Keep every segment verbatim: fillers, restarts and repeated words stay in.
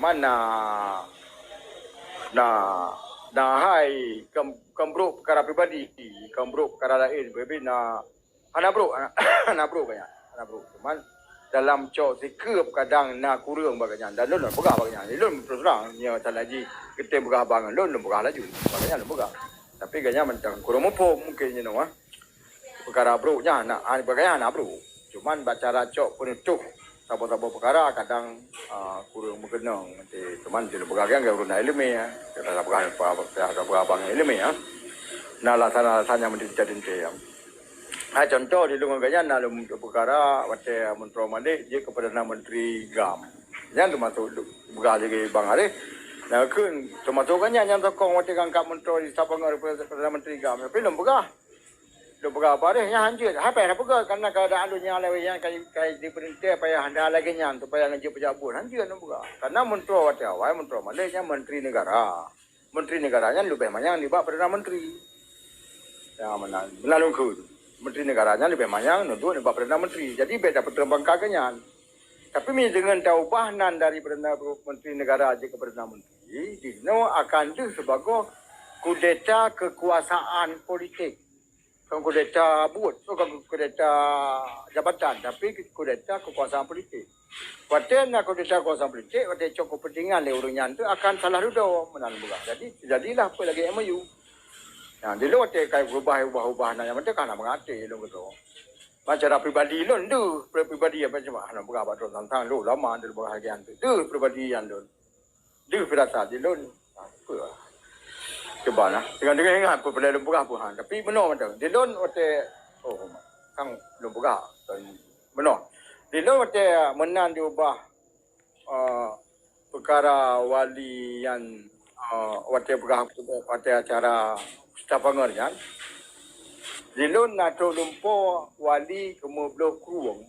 Cuman na, na, na hai, kon, kon brok peukara pribadi, kon brok peukara laén, tapi na, hana brok, hana brok gobnyan, hana brok. Cuman dalam cok sikeue kadang na kureueng bak gobnyan. Dan lôn peugah bak gobnyan. Lôn terus terang, nyoe salah jih geutem peugah bak lôn, lôn peugah laju. Bak gobnyan lôn peugah. Tapi gobnyan mantong kureueng muphom mungken nyoe, ah. Peukara brok nyan na, ah, bak gobnyan hana brok. Cuman bak cara cok peunutôh saboh-saboh peukara kadang, ah, kureueng meukeunong. Cuman lôn peugah gobnyan ureueng ileumèe, ah. Cara peugah, peugah bak ileumèe, ah. Na alasan-alasan nyang meudintai-dintai, ah. Hai contoh di lôn ngon gobnyan na lôn peukara watèe Muntroe Malik jeuet keu Perdana Menteri GAM. Nyan teumasok lôn peugah lagèe Bang Arif. Na kheun teumasok gobnyan nyang sokong watèe geuangkat Muntroe di Stafangor Perdana Menteri GAM. Tapi lôn peugah. Lôn peugah Bang Arif nyan hanjeuet. Hai payah peugah karena keuadaan lôn nyang lawét nyan kai, kai dipeurintah payah hana lagèe nyan supaya neujeuet peujak buet. Hanjeuet lôn peugah. Karena Muntroe watèe awai Muntroe Malik nyan Menteri Negara. Menteri Negara nyan leubeh manyang nibak Perdana Menteri. Ya, meunan, meunan lôn kheun. Menteri Negara nyan leubeh manyang neuduek nibak Perdana Menteri. Jadi, bèk tapeuterbangka keu nyan. Tapi, meunyoe deungon taubah nan dari Perdana Menteri Negara jeuet keu Perdana Menteri, jinoe akan deuh sibagoe kudeta keukuasaan politik. Kon kudeta buet, kon kudeta jabatan, tapi kudeta keukuasaan politik. Watèe na kudeta keukuasaan politik, watèe cok keupeuntingan lé ureueng nyan tu akan salah dudoe meunan lôn peugah. Jadi, teujadilah peue lagèe M O U. Nah, di lôn watèe kai beubah-ubah-ubah na nyang mantong ka hana mangat até lôn keudroe. Bah, cara pribadi lôn deuh, pri-, pribadi apa cuma hana peugah bak droe tantang lôn lama lôn peugah lagèe nyan tu. Deuh pribadi nyan lôn. Deuh firasat di lôn. Ha, peue? Cuba nah. Tengah-tengah ingat peue peureulèe lôn peugah peue, ha. Tapi meunoe mantong. Di lôn watèe, oh, kan lôn peugah. Meunoe. Di lôn watèe meunan diubah, eh, peukara wali nyan, eh, watèe peugah, watèe acara Stafangor nyan. Di lôn na trok lumpoe wali keumeubloh krueng.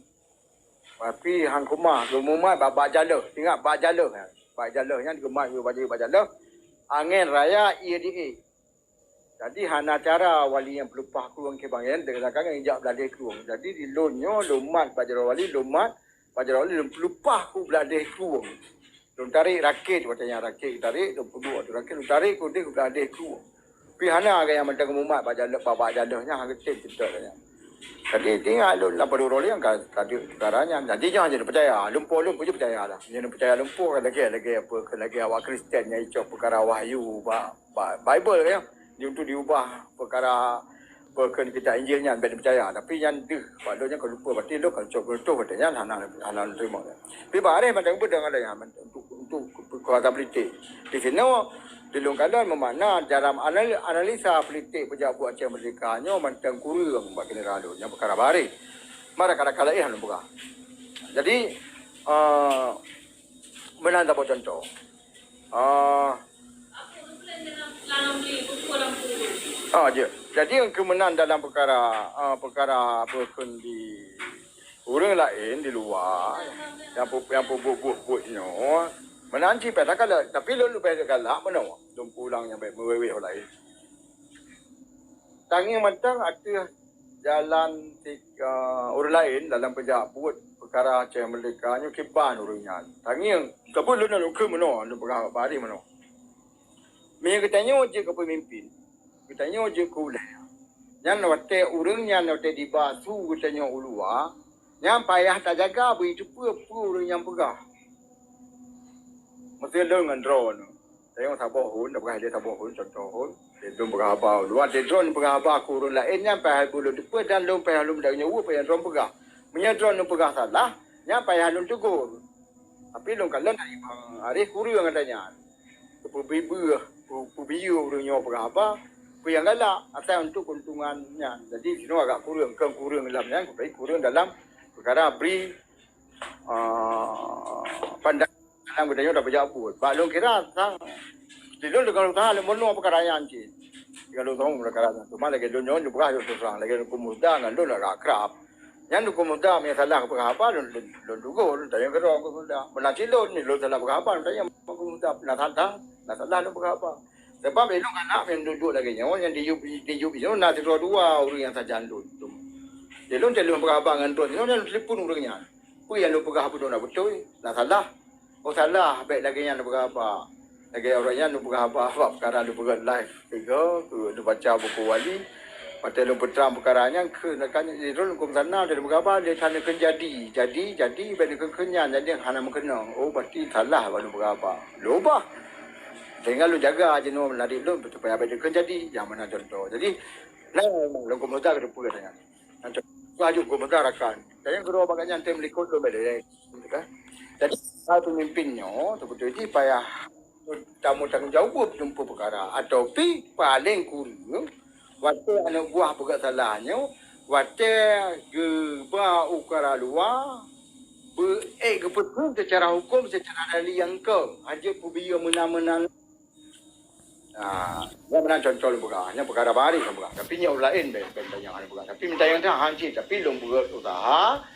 Tapi han keumah, geumumat bak, bak jaleuh. Ingat bak jaleuh nyan. Bak jaleuh nyan geumat bak jaleuh. Angén raya ié di ék. Jadi hana cara wali nyang peuleupah krueng kiban nyan, deungon langkah nyan jak bladeh krueng. Jadi di lôn nyoe lôn mat bak jaroe wali, lôn mat bak jaroe wali, lôn peuleupah ku bladeh krueng. Lôn tarek rakét, watèe nyan rakét tarek, lôn peuduek ateueh rakét, lôn tarek ku deh ku bladeh krueng. Pi hana gaya mantong mumat bak jaleuh, bak, bak jaleuh nyan, hana geutem teuntèe nyan. Jadi, ingat lôn lam padum droe lé nyang ka, ka deuh peukara nyan. Jadi, nyan hana peucaya. Lumpoe lôn peue peucaya lah. Nyan peucaya lumpoe kan lagèe, lagèe apa, kan lagèe awak Kristen nyang icok peukara wahyu bak, bak Bible ya. Di untuk diubah peukara, peue kheun kitab Injil nyan bèk peucaya. Tapi nyan deuh, bak lôn nyan ka lumpoe, berarti lôn ka cok beutôi, berarti nyan hana, hana teurimong. Tapi bak areh mantong beudang ada nyan, untuk, untuk kekuasaan politik. Di sinoe, di lôn kalon meumakna dalam anal-, analisa politik peujak buet Aceh Merdeka nyoe mantong kureueng bak keuneura lôn nyang peukara bareh. Mara ka-, ka laén lôn peugah. Jadi, eh, meunan saboh contoh. Eh, ah, jeuet. Jadi, keu meunan dalam peukara, eh, peukara peue kheun di ureueng laén di luwa nyang peu-, nyang peubuet-buet buet nyoe, meunan cit payah takalon, tapi lôn leubeh galak meunoe, lôn pulang nyang bèk meuwèh-wèh laén. Tangieng mantong ateueh jalan ti-, eh, ureueng laén dalam peujak buet peukara Aceh Merdeka nyoe kiban ureueng nyan. Tangieng, teubeuet lôn nyoe lôn kheun meunoe, lôn peugah bak areh meunoe. Meunyoe geutanyoe jeuet keu peumimpin, geutanyoe jeuet keu ulèe. Nyan watèe ureueng nyan watèe jiba su geutanyoe u luwa, nyan payah tajaga beuteupeue peue ureueng nyan peugah. Meuseu lôn ngon droeneuh. Tayong saboh hon, tapeugah lé saboh hon, contoh hon. Lôn peugah haba u luwa, lé droeneuh peugah haba keu ureueng laén nyan payah lôn teupeue dan lôn payah lôn meudaweue payah droeneuh peugah. Meunyoe droeneuh peugah salah, nyan payah lôn teugor. Tapi lôn kalon dari Bang Arif kureueng gata nyan. Peubiyeu, peubiyeu ureueng nyoe peugah haba, peue nyang galak, asai untuk keuntungan nyan. Jadi, sinoe agak kureueng, kon kureueng lam nyan, tapi kureueng dalam peukara bri, ah, pandangan geutanyoe tapeujak buet. Bak lôn kira, sang, di lôn deungon usaha lôn bunoe peukara nyan cit. Deungon usaha peukara nyan. Cuma lagèe lôn nyoe, lôn peugah lôn terus terang, lagèe lôn peumuda ngon lôn agak akrab. Nyan Teungku Muda meunyo salah peugah haba, lôn, lôn, lôn tegur, lôn tanyong keudroe Teungku Muda. Meunan cit lôn, lôn salah peugah haba, lôn tanyong Teungku Muda, na salah, na salah lôn peugah haba. Sabab ilôn aneuk nyang duek-duek lagèe nyoe, nyang di yup, di yup nyoe na sidroe dua ureueng nyang sajan lôn. Jadi lôn, lôn peugah haba ngon droe nyoe, lôn telepon ureueng nyan. Peue nyang lôn peugah beutôi na beutôi, na salah. Oh, salah, bèk lagèe nyan neupeugah haba. Lagèe ureueng nyan neupeugah haba bak peukara neupeugah live tiga, keu neubaca buku wali. Watèe lôn peutrang peukara nyan keu neukan lôn huköm sana dan neupeugah haba lé ka neukheun jadi, jadi, jadi bèk neukheun nyan, jadi hana meukeunong. Oh, berarti salah bak neupeugah haba. Lôn ubah. Sehingga lôn jaga jinoe meunari lôn supaya bèk neukheun jadi. Nyang meunan contoh. Jadi, nah, lôn huköm sana keu teupeue nyan. Nyan contoh. Laju huköm sana rakan. Dan nyang keudua bak nyan tem likot lôn bèk lé. Jadi, hal pemimpin nyoe, teubeutôi jih payah tamong tanggong jaweueb jumpa peukara. Atau pi paleng kureueng, watèe aneuk buah peugah salah nyoe, watèe geuba u kara luwa, beu-, eh, geupeutrön secara huköm, secara dalil nyang keu, hana peubiyeu meunan-meunan. Nah, nyan meunan contoh lôn peugah. Nyan peukara bahari lôn peugah. Tapi nyoe laén bèk, bèk tanyong lôn peugah. Tapi meutanyong that han cit, tapi lôn buet useuha,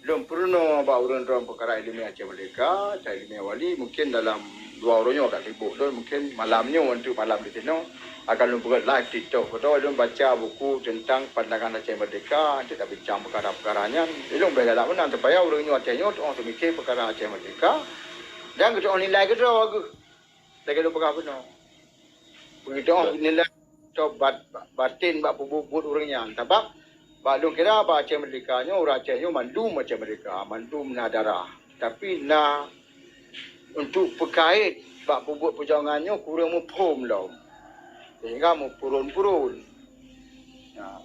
lôn peurunoe bak ureueng droen peukara ileumèe Aceh Merdeka, Aceh ileumèe wali, mungkin dalam dua uroe nyoe ka sibuk lôn, mungkin malam nyoe, untuk malam di sinoe, akan lôn buet live TikTok. Keudua lôn baca buku tentang pandangan Aceh Merdeka, untuk tabincang peukara-peukara nyan. Ilôn bèk galak meunan, supaya ureueng nyoe Aceh nyoe teuoh teumiké peukara Aceh Merdeka, dan geuteuoh nilai keudroe geuh. Lagèe lôn peugah bunoe. Begitu nilai atau bat-, baten bak peubuet-buet ureueng nyan. Sabab bak lôn kira bak Aceh Merdeka nyoe, ureueng Aceh nyoe mandum Aceh Merdeka, mandum na darah. Tapi na untuk peukait bak peubuet peujuangan nyoe kureueng muphom lom. Sehingga meupuron-puron. Nah.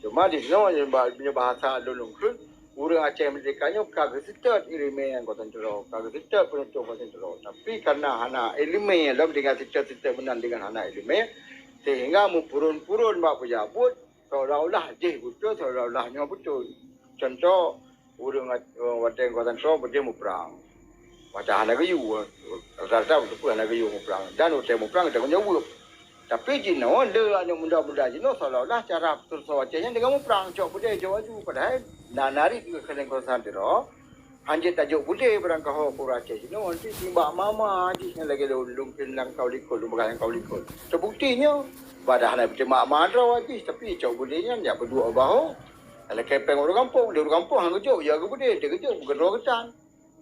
Cuma di sinoe, nyoe ba-, nyoe bahasa lôn lôn kheun, ureueng Aceh Merdeka nyoe ka geuseutôt ileumèe angkatan teuroe, ka geuseutôt peunutôp angkatan teuroe. Tapi, kareuna hana ileumèe lom dengan seutôt-seutôt meunan dengan hana ileumèe, sehingga meupuron-puron bak pejabat, seolah-olah jih beutôi, seolah-olah nyoe beutôi. Contoh, ureueng, eh, watèe angkatan teuroe beudeh muprang. Watèe hana geuyue, rata-rata beutôi hana geuyue muprang. Dan watèe muprang tanggong jaweueb. Tapi jinoe, le aneuk muda-muda jinoe seolah-olah cara peutusoe Aceh nyan dengan muprang, cok beudeh jok aju. Padahai na narit keu keuneuk keusan teuroe, hanjeuet tajok beudeh barangkaho keu ureueng Aceh jinoe, hanjeuet nibak mama jih nyan lagèe lôn, lôn kheun lam kaul likot, lôn peugah lam kaul likot. Teubukti nyoe, padahai na beuteumak ma droe jih, tapi cok beudeh nyan jak peuduek baho. Lakèe péng ureueng gampông, di ureueng gampông han geujok, ya geubeudeh, di geujok, geuroe geutan.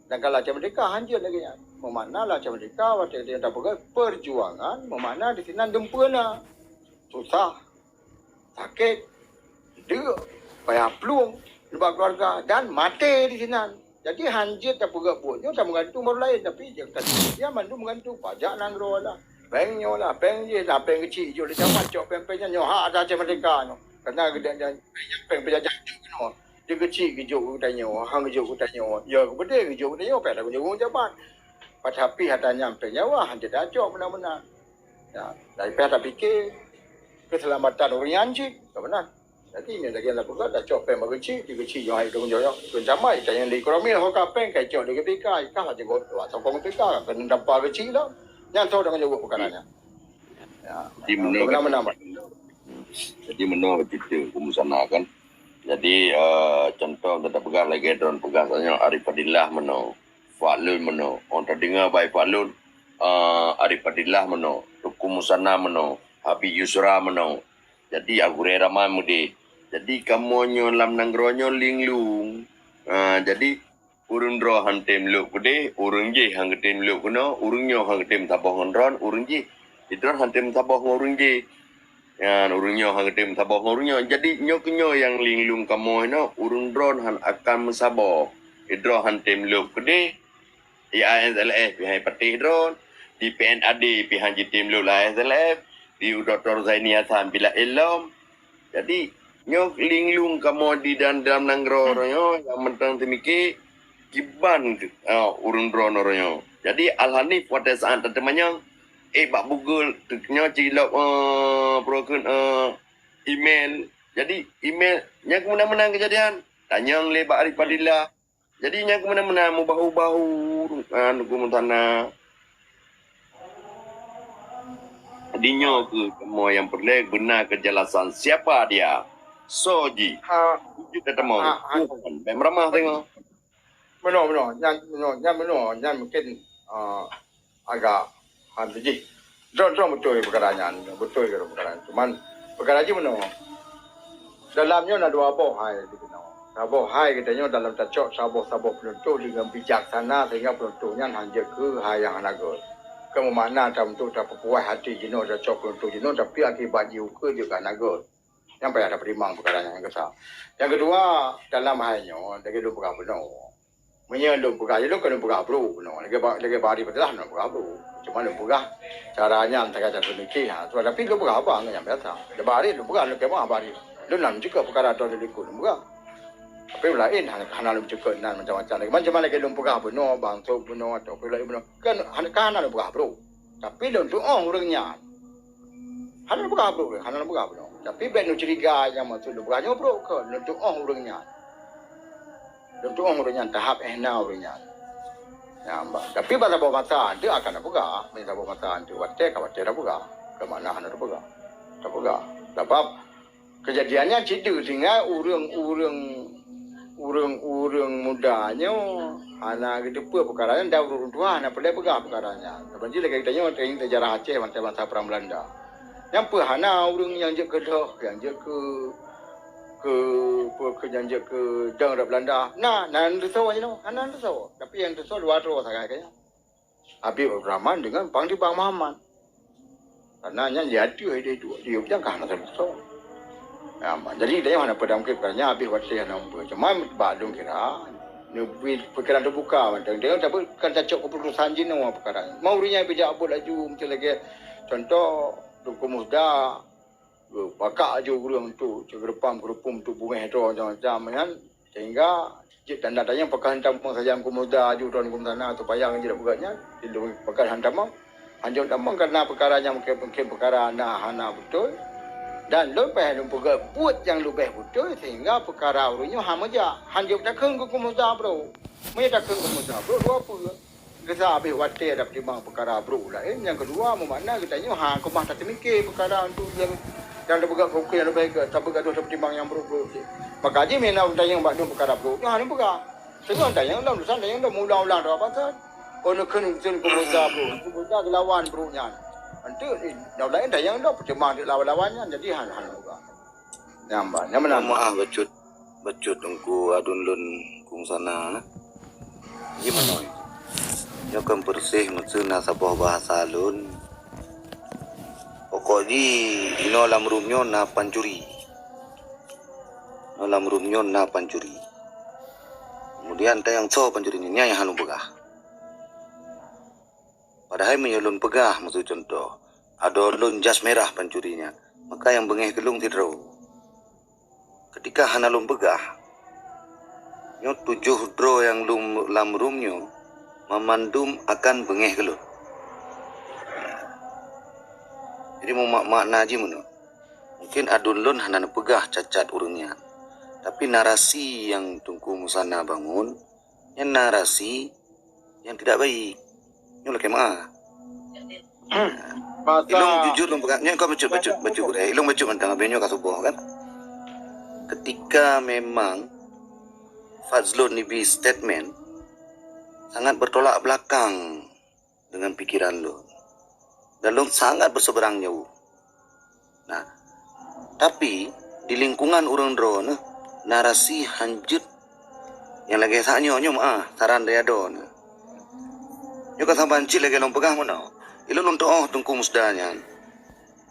Dan ka lam Aceh Merdeka hanjeuet lagèe nyan. Meumakna lam Aceh Merdeka, watèe geutanyoe tapeugah perjuangan, meumakna di sinan dumpeue na. Susah, sakét, deuk, payah plueng nibak keuluwarga, dan maté di sinan. Jadi, hanjeuet tapeugah buet nyoe tameugantung bak ureueng laén, tapi nyang ka dia mandum meugantung pajak nanggroe lah, péng nyoe lah, péng jih lah, péng keuchik jih lé jabat cok péng-péng nyan nyoe hak Aceh Merdeka nyoe. Karena geuda-, dan péng penjajah jok keunoe. Di keuchik geujok keu geutanyoe, han geujok keu geutanyoe. Ya, geubeudeh geujok keu geutanyoe, payah tanggong jaweueb jabat. Padahai pih ata nyan péng nyawa, han jeuet tacok meunan-meunan. Ya, tapi payah tapiké keuseulamatan ureueng nyan cit, ka meunan. Jadi, nyoe lagèe nyang peugah, tacok péng bak keuchik, di keuchik nyoe hai tanggong jaweueb. Keu camai, tanyong di ekonomi, ho ka péng, ka icok di K P K, ikah lah jeuet bak sokong K P K, keuneuk tampa keuchik lah. Nyan soe tanggong jaweueb peukara nyan. Ya, jadi, meunoe meunan-meunan. Jadi, meunoe cerita huköm sana kan. Jadi, eh, contoh, kita peugah lagèe droen peugah, misalnya Arif Fadillah meunoe, Fadlun meunoe. Ôn tadeungoe bak Fadlun, eh, Arif Fadillah meunoe, Teuku Musana meunoe, Habib Yusra meunoe. Jadi, Aguré Rahman meudeh. Jadi, kamoe nyoe lam nanggroe nyoe linglung. Ah, jadi, ureueng droe han tem lhok keudeh, ureueng jih han geutem lhok keunoe, ureueng nyoe han geutem saboh ngon droen, ureueng jih. Di droen han tem saboh ngon ureueng jih. Nyan, ureueng nyoe han geutem saboh ngon ureueng nyoe. Jadi, nyoe keuh nyoe nyang linglung kamoe nyoe, ureueng droen han akan meusaboh. Di droen han tem lhok keudeh, di A S L F pih han patéh droen, di P N A D pih han jitem lhok lé A S L F, di Doktor Zaini Hasan pih laén lom. Jadi, nyoe linglung kamoe di dan-, dalam nanggroe uroe nyoe, nyang mantong teumiké kiban, ah, ureueng droen uroe nyoe. Jadi, Al Hanif watèe saát tateumanyong, eh, bak Google, nyoe cilok, eh, peue kheun, eh, email. Jadi, email, nyan keuh meunan-meunan keujadian. Tanyong lé bak Arif Fadillah. Jadi, nyan keuh meunan-meunan meubahu-bahu, ah, nunggu meuntana. Di nyoe keuh kamoe nyang peureulèe beuna keujelasan siapa dia. Soe jih? Ha. Wujud dan tamong. Ha, ha. Bukan. Bèk meuramah teungoh. Meunoe, meunoe. Nyan, meunoe, nyan meunoe. Nyan mungkin, ah, agak, ah, jih. Droen-droen beutôi peukara nyan. Beutôi keudroe peukara nyan. Cuman, peukara jih meunoe. Dalam nyoe na dua boh hai di sinoe. Saboh hai geutanyoe dalam tacok saboh-saboh peunutôh deungon bijaksana sehingga peunutôh nyan hana jeuet keu hai nyang hana göt. Keu meumakna ta untuk tapeupuas até jinoe tacok peunutôh jinoe, tapi akibat jiukeue jeuet keu hana göt. Nyang payah tapeutimang peukara nyan nyang keusa. Nyang keudua, dalam hai nyoe lagèe lôn peugah bunoe. Meunyoe lôn peugah, lôn kon lôn peugah brôk bunoe. Lagèe ba-, lagèe bari peuteulah lôn peugah brôk. Cuma lôn peugah cara nyan sagai that peumiké, ha, tu, tapi lôn peugah haba nyang biasa. Di bari lôn peugah, lôn keumaih bari. Lôn na meucukôp peukara droe likot lôn peugah. Tapi laén hana, hana lôn cukôp nan macam-macam lagi. Macam mana lagèe lôn peugah bunoe, bangsot bunoe, atau peue laén bunoe. Kan hana, kan hana lôn peugah brôk. Tapi lôn tuoh ureueng nyan. Hana lôn peugah brôk, hana lôn peugah brôk. Tapi bèk neucuriga nyang maksud lôn peugah nyoe brôk keu lôn tuoh ureueng nyan. Lôn tuoh ureueng nyan, tahap éh na ureueng nyan. Nyan bah. Tapi bak saboh masa, eunteuk akan tapeugah. Bak saboh masa, eunteuk watèe, ka watèe tapeugah. Keu mana hana tapeugah. Tapeugah. Sabab keujadian nyan cit deuh tinggai ureueng-ureueng, ureueng-ureueng muda nyoe hana geuteupeue peukara nyan dan ureueng tuha hana peureulèe peugah peukara nyan. Saban jih lagèe geutanyoe teuingat sejarah Aceh masa, masa Perang Belanda. Nyan peue hana ureueng nyang jeuet keu dhoh, nyang jeuet keu, keu, peue keu nyang jeuet keu dong rot Belanda. Na, na neusoe jinoe, hana neusoe. Tapi nyang neusoe dua droe sagai keu nyan. Habib Abdurrahman dengan Panglima Muhammad. Karena nyan ya tu, ya tu, ya tu, jangan hana satu. Ya, jadi dia hana pedang ke, karena habis waktu yang nampak. Cuma bak lôn kira, neubi pikiran terbuka mantong. Dia tapi kan tacok keputusan jinoe peukara. Mau ureueng nyang bijak buet laju, macam lagi contoh, Teungku Musda, Geupakak laju ureueng tu, ceugeurupam-geurupum tu bungéh droe macam-macam nyan, sehingga cit tanda tanyong pakon hantom sajan Teungku Musda laju droe Teungku Musda na, supaya ngon jeuet peugah nyan, pakon hantom. Hanjeuet tamong karena peukara nyang mungken, mungken peukara na hana beutôi, dan lôn payah lôn peugah buet nyang leubeh beutôi, sehingga peukara ureueng nyoe hana meujak. Hanjeuet takheun keu Teungku Musda brôk. Meunyoe takheun keu Teungku Musda brôk, dua peue. Geusa habéh watèe tapeutimang peukara brôk laén. Nyang keudua, meumakna geutanyoe ha keumah tateumike peukara untuk nyang, nyang tapeugah keu nyang leubeh gèt, tapeugah dua tapeutimang nyang brôk-brôk cit. Maka jih meunan tanyong bak lôn peukara brôk nyoe hana peugah. Teungoh tanyong lom, teusang tanyong lom, ulang-ulang droe pakat. Oh, neukheun usen kubuta brôk, kubuta geulawan brôk nyan. Eunteuk, eh, nyang laén tanyong lom, peutimang lawan-lawan nyan, jadi hana, hana peugah. Nyan bah, nyan meunan. Mohon maaf, bacut, bacut Teungku Adun lôn kung sana. Jimeunoe. Nyoe kan peureuseh meuseue na saboh bahasa lôn. Pokok jih inoe lam ruem nyoe na pancuri. Inoe lam ruem nyoe na pancuri. Kemudian tanyong soe pancuri nyan, nyan nyang hana lôn peugah. Padahai meunyoe lôn peugah, meuseue cuntoh, adoe lôn jas mirah pancuri nyan, maka nyang beungéh keu lôn sidroe. Keutika hana lôn peugah, nyoe tujoh droe nyang lom lam ruem nyoe, banmandum akan beungéh keu lôn. Jadi, meumak-, makna jih meunoe. Mungken adun lôn hana neupeugah cacat ureueng nyan. Tapi narasi nyang Teungku Musana bangun, nyan narasi nyang tidak baik. Nyoe lakèe meu'ah. Masa Ilôn jujur lôn peugah, nyoe ka bacut, bacut, bacut gurèe. Ilôn bacut mantong, abéh nyoe ka suboh kan. Ketika memang Fazlun ibi statement sangat bertolak belakang dengan pikiran lôn. Dan lôn sangat berseberang jauh. Nah, tapi di lingkungan ureueng droeneuh narasi hanjeuet nyang lagèe sa nyoe, nyoe meu'ah saran dari adoe nyoe. Nyoe ka saban cit lagèe lôn peugah meunoe. Ilôn lôn tu'oh Teungku Musda nyan.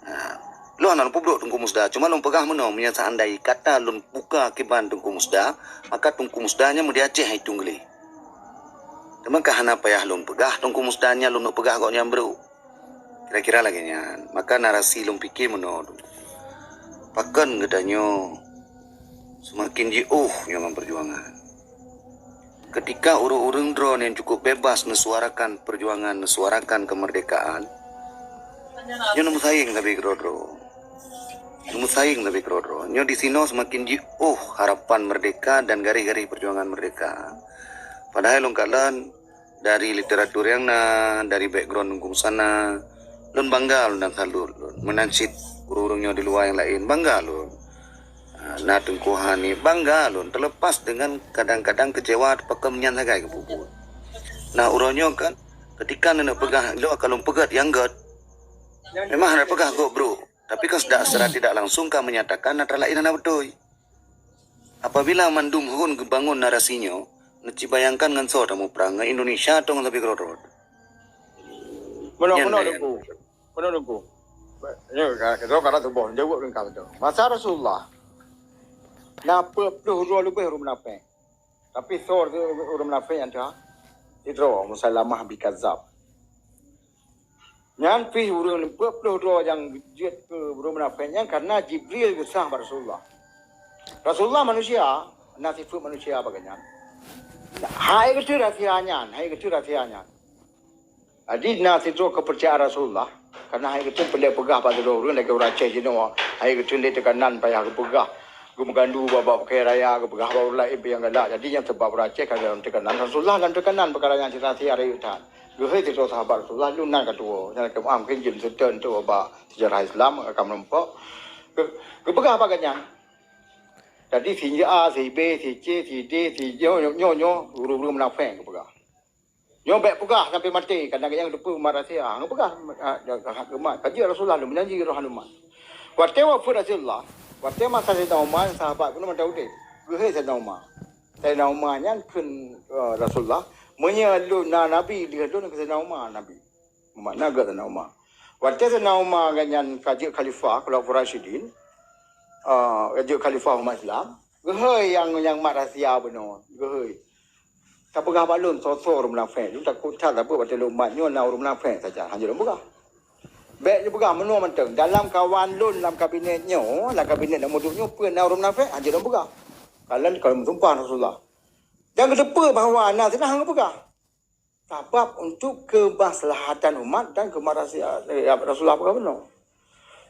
Nah, lôn hana lôn peubrôk Teungku Musda, cuma lôn peugah meunoe, meunyoe seandai kata lôn buka kiban Teungku Musda, maka Teungku Musda nyan meudeh Aceh hai tueng gleh. Teuma ka hana payah lôn peugah Teungku Musda nyan lôn neuk peugah gobnyan brôk. Kira-kira lagèe nyan. Maka narasi lôn pike meunoe, pakon geutanyoe seumaken jiôh nyoe ngon peujuangan. Keutika ureueng-ureueng droeneuh nyang cukup bebas neusuarakan peujuangan, neusuarakan keumeurdekaan, nyoe neumeusayang sabe keudroe-droe. Neumeusayang sabe keudroe-droe. Nyoe disinoe seumaken jiôh harapan meurdeka dan garéh-garéh peujuangan meurdeka. Padahai lôn kalon dari literatur nyang na, dari background Teungku Musana, lôn bangga lôn dan salut lôn. Meunan cit ureueng-ureueng nyoe di luwa nyang laén, bangga lôn. Ha, na Teungku Hani, bangga lôn. Terlepas dengan kadang-kadang kecewa pakon nyan sagai geupeubuet. Nah, uroe nyoe kan, keutika neuneuk peugah, lôn ka lôn peugöt nyang göt. Memang hana peugah gop brôk. Tapi kan secara tidak langsung ka menyatakan na teuma laén hana beutôi. Apabila mandum hon geubangon narasi nyoe, neuci bayangkan ngon soe tamuprang, ngon Indonesia atau ngon sabe keudroe-droe. Meunoe, Nyan meunoe, Teungku. Meunoe, Teungku. Nyoe ka, ka, ka tuboh jaweueb lôn ka beutôi. Masa Rasulullah, na peuet ploh droe leubeh ureuëng munafék. Tapi soe ureuëng munafék nyang teuh? Sidroe, Musailamah bin Kazab. Nyan pih ureuëng peuet ploh droe nyang jeuet keu ureuëng munafék nyan karena Jibril geusah bak Rasulullah. Rasulullah manusia, na sifeuet manusia bak geuhnyan. Hai geuteuh rahsia nyan, hai geuteuh rahsia nyan. Jadi na sidroe keupeurcayaan Rasulullah, karena hai geuteuh peureulée peugah bak sidroe ureuëng lagée ureuëng Aceh jinoe, hai geuteuh lé teukanan payah geupeugah, geumeugandu bak, bak peukai raya, geupeugah bak ureuëng laén nyang galak. Jadi nyang seubab ureuëng Aceh ka dalam teukanan, Rasulullah dalam teukanan peukara nyang sira-sira rayeuk that. Geuhôi sidroe sahabat Rasulullah, lôn nan ka tuwoe, nyang ka meuah mungken jeuem seutôt untuk bak sejarah Islam, ka meurumpok. Geu-, geupeugah bak gobnyan. Jadi si A, si B, si C, si D, si nyoe, nyoe, nyoe, nyoe, ureuëng-ureuëng munafék geupeugah. Nyoe bék peugah sampai maté, kadang nyang teupeu umat rahsia. Nyoe peugah, ah, geumat. Ka jeuet Rasulullah lôn meujanji roh umat. Watée wafeuet Rasulullah, watée masa Saidina Umar, sahabat pun mantong udeb. Geuhôi Saidina Umar. Saidina Umar nyan kheun, eh, Rasulullah, "Meunyoe lôn na nabi, lheueh lôn keu Saidina Umar nabi." Makna geuh Saidina Umar. Watée Saidina Umar nyan ka jeuet khalifah, Khulafaur Rasyidin, eh, ka jeuet khalifah umat Islam, geuhôi nyang, nyang mat rahsia bunoe, geuhôi. Tapeugah bak lôn, soe-soe ureuëng munafék. Lôn takot that, sabab watée lôn mat nyoe na ureuëng munafék saja. Hana lôn peugah. Bék lôn peugah meunoe mantong. Dalam kawan lôn lam kabinet nyoe, lam kabinet nyang meuduek nyoe, peue na ureuëng munafék? Hana lôn peugah. Kalon, kalon meusumpah Rasulullah. Dan geuteupeue bahwa na sidroe hana geupeugah. Sabab untuk keumaslahatan umat dan keumaslahatan, eh, Rasulullah peugah bunoe.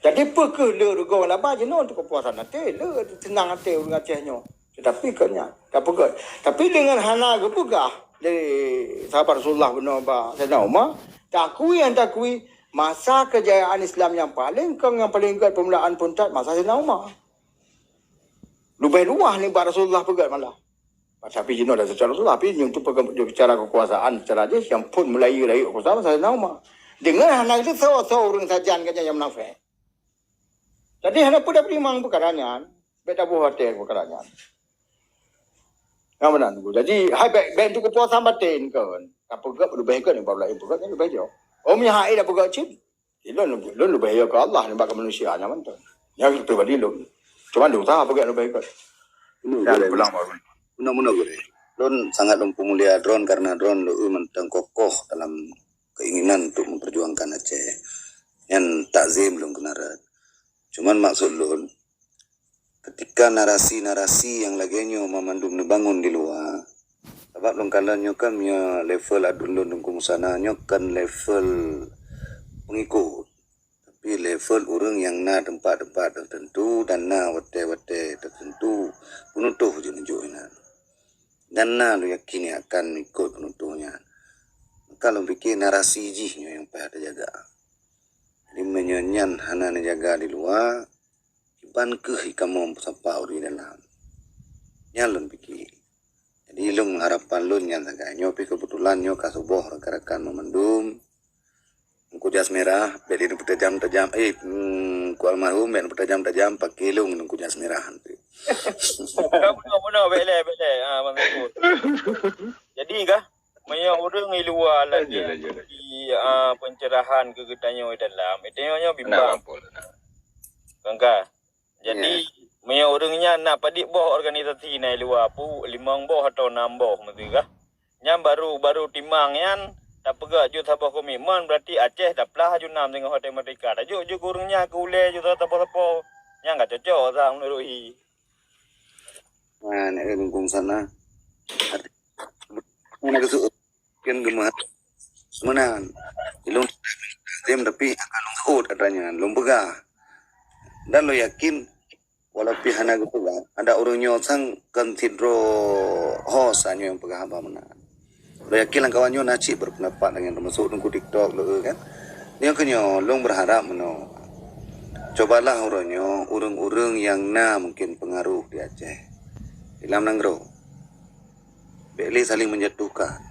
Jadi, peu kheueh le rugoe laba jinoe untuk keupuasan até, le seunang até ureuëng Aceh nyoe. Tetapi kon nyan, tapeugah. Tapi deungon hana geupeugah lé sahabat Rasulullah bunoe bak Saidina Umar, takui nyang takui masa keujayaan Islam nyang paleng kong, nyang paleng gét peumulaan phon that masa Saidina Umar. Leubeh luwah nibak Rasulullah peugét malah. Tapi jinoe dah secara Rasulullah, tapi nyoe tu peugah secara kekuasaan, secara jih nyang phon mulai rayeuk keukuasaan masa Saidina Umar. Deungon hana itu soe-soe ureuëng sajan gobnyan nyang munafék. Jadi hana peue tapeutimang peukara nyan, bék taboh até peukara nyan. Nyang meunan. Jadi hai bék, bék untuk keupuasan baten kon. Tapeugét leubeh kon, bak laén peugét nyan leubeh jroh. Oh, meunyo hai tapeugét cit. Lôn, lôn leubeh yo keu Allah nibak keu manusia nyan mantong. Nyan pribadi lôn. Cuma dosa peugét leubeh kon. Meunoe gurée. Pulang baru. Meunoe, meunoe gurée. Lôn sangat lôn peumulia droen karena droen lôn mantong kokoh dalam keinginan untuk memperjuangkan Aceh. Nyan takzim lôn keunan rot. Cuman maksud lôn, ketika narasi-narasi nyang lagée nyoe meumandum neubangon di luwa, sabab lôn kalon nyoe kan meunyoe level aduen lôn Teungku Musana nyoe kan level pengikut. Tapi level ureuëng nyang na teumpat-teumpat teuteuntu dan na watée-watée teuteuntu peunutoh jeuet neujok inan. Dan na lôn yakin nyan akan ikot peunutoh nyan. Maka lôn pike narasi jih nyoe nyang payah teujaga. Jadi meunyoe nyan hana neujaga di luwa, kiban kheueh kamoe meusapa ureuëng dalam. Nyan lôn pike. Jadi lôn harapan lôn nyan sagai. Nyoe pih keubeutulan nyoe ka suboh rakan-rakan meumandum. Teungku Jas Mirah, bék lé neupeutajam-tajam, eh, mm, Teungku almarhum, bék neupeutajam-tajam, pake lôn Teungku Jas Mirah nanti. Bunoe, bunoe, bék lé, bék lé. Ah, Bang Teungku. Jadi kah, meunyoe ureuëng di luwa lagée di, ah, pencerahan keu geutanyoe dalam, geutanyoe nyoe bimbang. Kan kah? Jadi, meunyoe ureuëng nyan na padit boh organisasi na i luwa, pu-, limong boh atau nam boh meusigoe. Nyan baru, baru timang nyan, tapeugah jeuet saboh komitmen, berarti Aceh taplah aju nam singoh watée merdeka. Tajok jeuet keu ureuëng nyan keu ulée jeuet sapo-sapo. Nyan ka cocok sa meunurot hi. Nah, nak keumbung sana. Mana keu Kan geumeuhat meunan. Lôn takzim tapi akan lôn seuôt atra nyan, lôn peugah. Dan lôn yakin, walau pih hana geupeugah, adak ureuëng nyoe sang kon sidroe ho sa nyoe nyang peugah haba meunan. Lôn yakin lam kawan nyoe na cit berpendapat dengan termasuk Teungku TikTok lôn kan. Nyoe keu nyoe, lôn berharap meunoe. Cobalah uroe nyoe ureuëng-ureuëng nyang na mungkin pengaruh di Aceh. Di lam nanggroe. Bék lé saling menjatuhkan.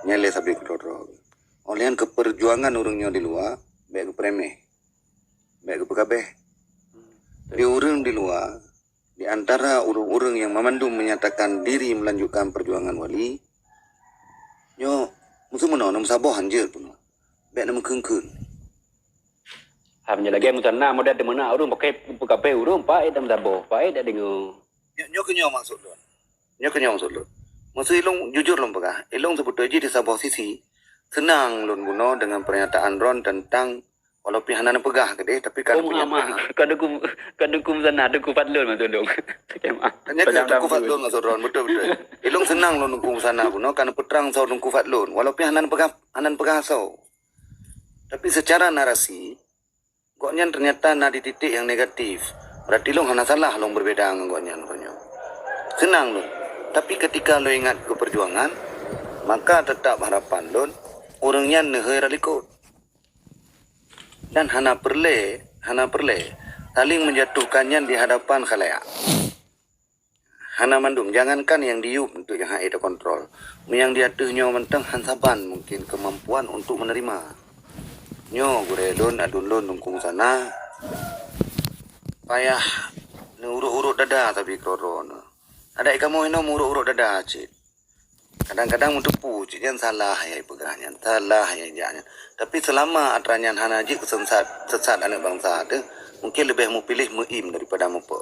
Nyan lé sabe keudroe-droe. Oleh nyan keupeurjuangan ureuëng nyoe di luwa, bék geupeuremeh. Bék geupeukabeh. Di ureuëng di luwa, Di antara ureuëng-ureuëng nyang mamandum menyatakan diri melanjutkan perjuangan Wali, nyoe meuseumeunoe na meusaboh hanjeuet peunoh. Bék na meukheun-kheun. Hanya lagée meutanah modal di mana ureuëng pakai peukapai ureuëng pakai dan meusaboh, pakai dak dengar. Nyoe, nyoe keunyoe maksud lôn. Nyoe keunyoe maksud lôn. Maksud ilong jujur lôn peugah. Ilong sebetulnya di saboh sisi senang lôn bunoe dengan pernyataan Ron tentang walaupun hana neupeugah keudeh, tapi kan Oh, punya Muhammad, pernyataan. Ka dukung, ka dukung sana, dukung Fadlun maksud dong. Nyoe ke Padang Teungku Rambu. Fadlun maksud Ron, betul-betul. Ilong senang lôn dukung sana bunoe, kan peutrang soe Teungku Fadlun. Walaupun hana neupeugah, hana neupeugah soe. Tapi secara narasi, gobnyan ternyata na di titik yang negatif. Berarti lôn hana salah lôn berbeda ngon gobnyan uroe nyoe. Senang lôn. Tapi ketika lôn ingat ke perjuangan, maka tetap harapan lôn, ureuëng nyan neuhôi rot likot. Dan hana peureulée, hana peureulée saling menjatuhkan nyan di hadapan khalayak. Hana mandum, jangankan yang di yup untuk nyang hana terkontrol. Meunyo nyang di ateueh nyoe mantong han saban mungkin kemampuan untuk menerima. Nyoe gurée lôn, aduen lôn dukung sana, payah neuurot-urot dada sabe keudroe-droe. Adak kamoe inoe meurot-urot dada cit. Kadang-kadang meuteupeue cit nyan salah nyang ipeugah nyan, salah nyang ijak nyan. Tapi selama atra nyan hana jeuet keu sesat, sesat aneuëk bansa teuh, mungkin leubeh meupiléh meuim daripada meupok.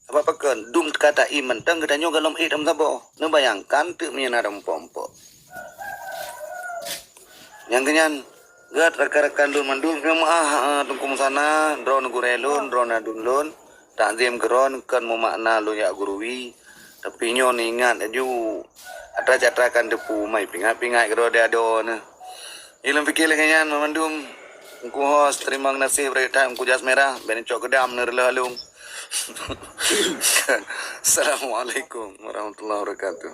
Sabab pakon, dum teuka taim mantong geutanyoe gohlom ék lam saboh. Neubayangkan teuk meunyo na lam empok-empok. Nyang keunyan, gét rakan-rakan lôn mandum, meu'ah, ah, Teungku Musana, droeneuh gurée lôn, droeneuh aduen lôn, takzim keu droeneuh kon meumakna lôn jak gurui. Tapi nyoe neuingat laju, atra-atra kan teupeue, mai pingat-pingat keudroe di adoe neuh. Ilôn pike lagée nyan, mandum. Teungku Hos, terima gaséh brat that Teungku Jas Merah, bék neucok keudam neureuloh along. Assalamualaikum warahmatullahi wabarakatuh.